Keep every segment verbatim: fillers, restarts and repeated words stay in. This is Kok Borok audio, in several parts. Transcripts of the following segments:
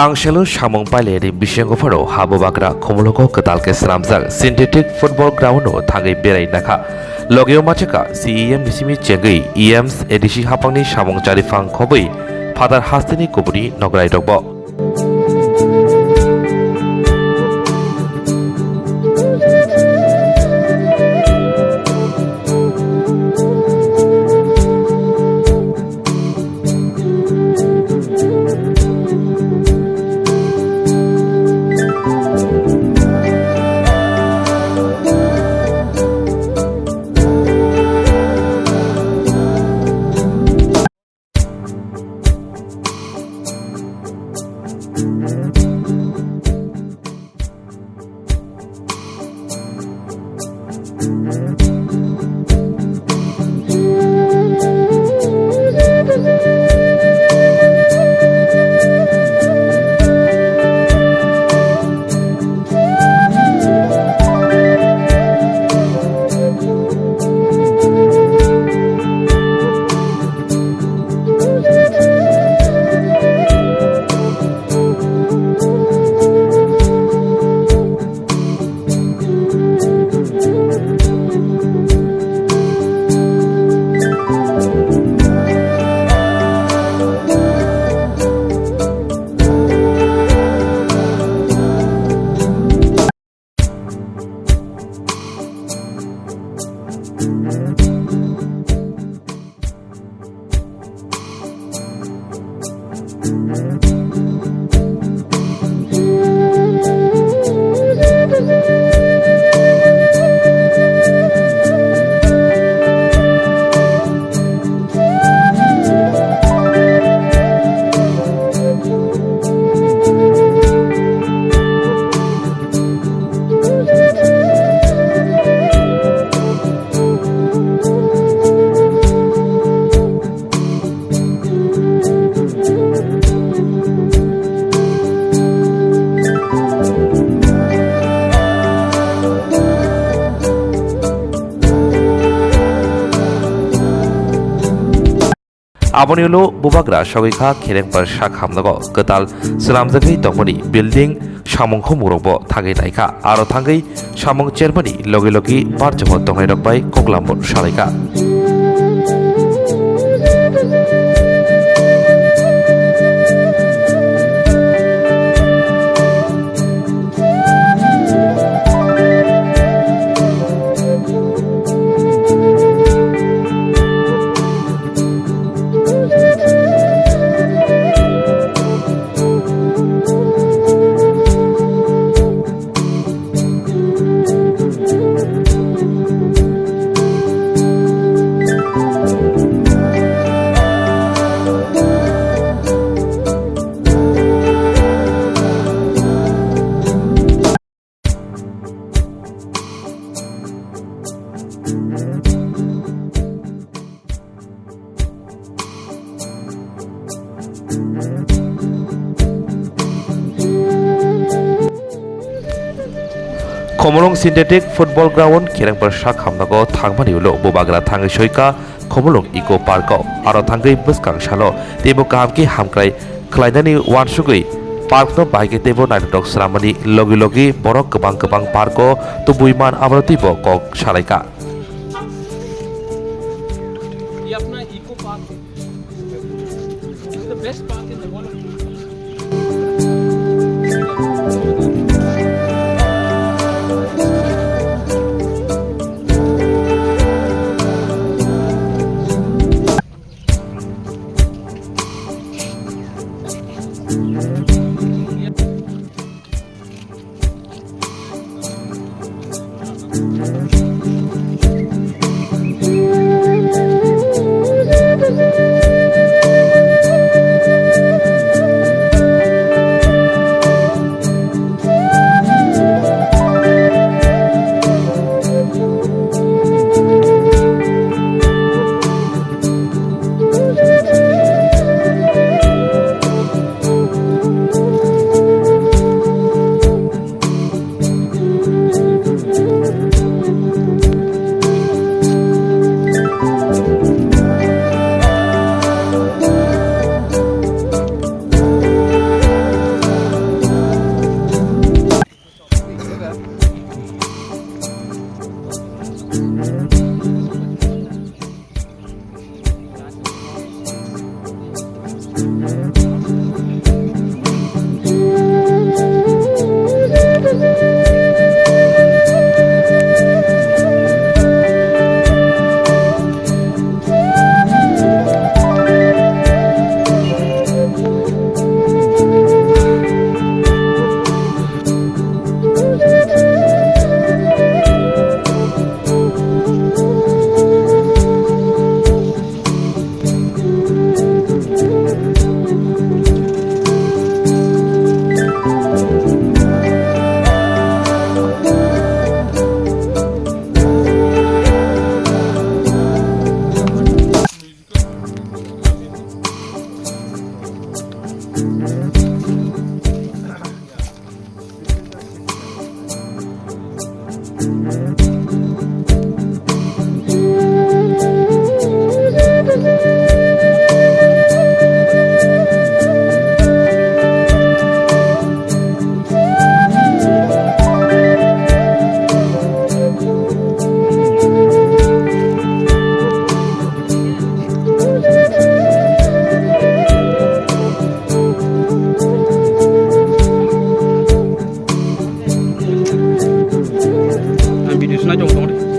Angselo samung paileni bisingo phano ha bubagra Khumulwngo kwtal khe swnamjak synthetic football ground-o thangwi berai nakha. Logeo macheka C E M ni simi chengwi E Ms A D C hapangni samung chariphang khobwi phatar hasteni kubuni nograirokbo. Aboni ulo bubagra sogwi kha Kherengpar sak hamnago kwtal swnamjagwi tongmani building samung khumukrokbo thangwi naikha. Aro thangwi samung chermani logi logi barjabo tongnairok bai koklambo salaikha. Khumulwng Synthetic Football Ground Kherengpar sak hamnago thangmani ulo bubagra thangwi soika Khumulwng Eco Park o. Aro thangwi bwskang salo teibo kaham khe hamkrai khlainani uansugwi park no bahai khe teibo naithothok swnammani logi logi borok kwbang kwbang park o tubui man abono teibo kok salaikha. ये अपना eco park है। This is the best park in the world. Sinai jong tong di.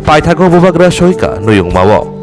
Paithago bubagra soika nuyungmao.